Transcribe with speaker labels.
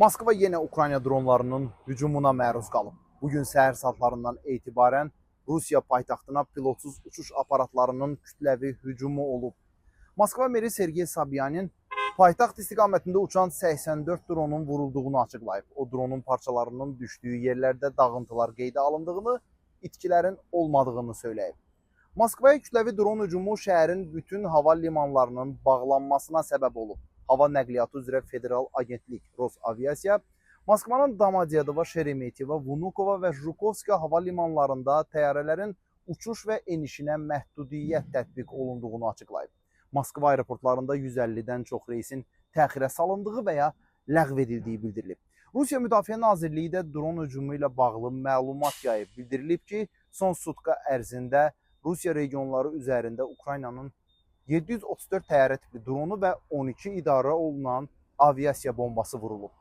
Speaker 1: Moskva yenə Ukrayna dronlarının hücumuna məruz qalıb. Bugün səhər saatlarından etibarən Rusiya paytaxtına pilotsuz uçuş aparatlarının kütləvi hücumu olub. Moskva meri Sergey Sobyanin paytaxt istiqamətində uçan 84 dronun vurulduğunu açıqlayıb. O dronun parçalarının düşdüyü yerlərdə dağıntılar qeydə alındığını, itkilərin olmadığını söyləyib. Moskvaya kütləvi dron hücumu şəhərin bütün hava limanlarının bağlanmasına səbəb olub. Hava Nəqliyyatı üzrə Federal Agentlik Rosaviasiya Moskvanın Domodedovo, Şeremetyevo, Vnukovo və Jukovski hava limanlarında təyyarələrin uçuş və enişinə məhdudiyyət tətbiq olunduğunu açıqlayıb. Moskva aeroportlarında 150-dən çox reysin təxirə salındığı və ya ləğv edildiyi bildirilib. Rusiya Müdafiə Nazirliyi də dron hücumu ilə bağlı məlumat yayıb. Bildirilib ki, son sutka ərzində Rusiya regionları üzərində Ukraynanın 734 təyyarə tipli dronu və 12 idarə olunan aviasiya bombası vurulub.